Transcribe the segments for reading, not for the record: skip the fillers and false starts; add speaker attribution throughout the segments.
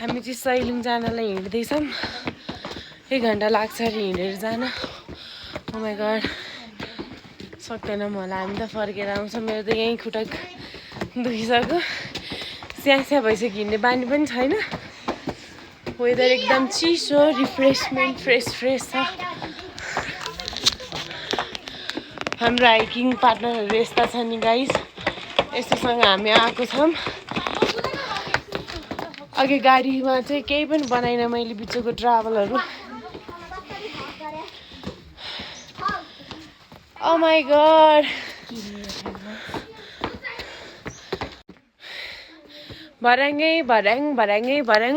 Speaker 1: हामी चाहिँ सैलुङ जानलाई हिँड्दैछौँ 1 घन्टा लाग्छ अरे हिँडेर जान ओ माई गड सक्दैनौँ होला हामी त फर्केर आउँछौँ मेरो त यहीँ खुट्टा दुखिसक्यो स्यास्या भइसक्यो हिँड्ने बानी पनि छैन वेदर एकदम चिसो रिफ्रेसमेन्ट फ्रेस छ हाम्रो हाइकिङ पार्टनरहरू यस्ता छन् नि गाइस यस्तोसँग हामी आएको छौँ अघि गाडीमा चाहिँ केही पनि बनाइन मैले बिचको ट्राभलहरू ओ माई गड भर्याङ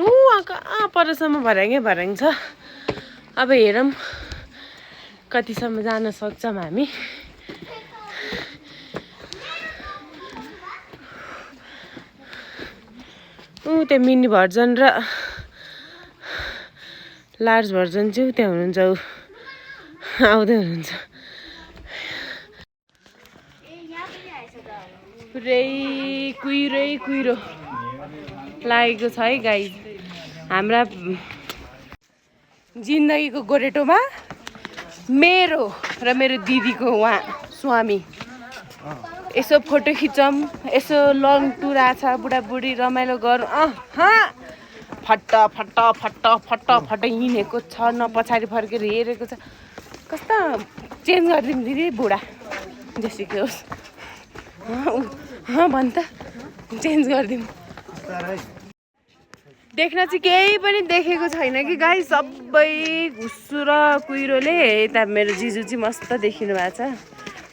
Speaker 1: ऊ कहाँ परसम्म भर्याङ छ अब हेरौँ कतिसम्म जान सक्छौँ हामी त्यो मिनी भर्जन र लार्ज भर्जन चाहिँ त्यहाँ हुनुहुन्छ आउँदै हुनुहुन्छ कुहिरो लागेको छ है गाई हाम्रा जिन्दगीको गोरेटोमा मेरो र मेरो दिदीको उहाँ स्वामी यसो फोटो खिचौँ यसो लङ टुर आछ बुढाबुढी रमाइलो गरौँ फट्ट हिँडेको छ न पछाडि फर्केर हेरेको छ कस्तो चेन्ज गरिदिउँ दिदी बुढा जेसुकै होस् भन् त चेन्ज गरिदिउँ देख्न चाहिँ केही पनि देखेको छैन कि गाई सबै घुस्सु र कुहिरोले यता मेरो जिजु चाहिँ मस्त देखिनु भएको छ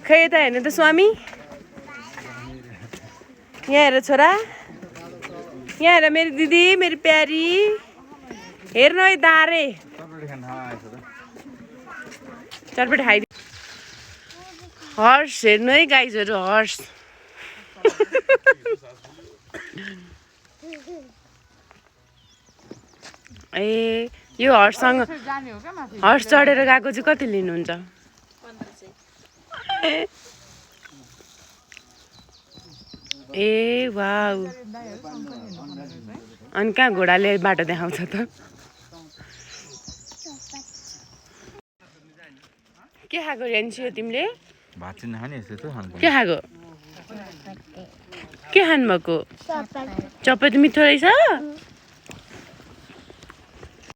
Speaker 1: खै यता हेर्नु त स्वामी यहाँ हेर छोरा यहाँ हेर मेरो दिदी मेरो प्यारी हेर्नु है दारे चटपटी खाइदिनु हर्स हेर्नु है गाइजहरू हर्स ए यो हर्ससँग हर्स चढेर गएको चाहिँ कति लिनुहुन्छ ए वाउ अनि कहाँ घोडाले बाटो देखाउँछ त के खाएको रेन्सी हो तिमीले के खाएको के खानुभएको चपाती मिठो रहेछ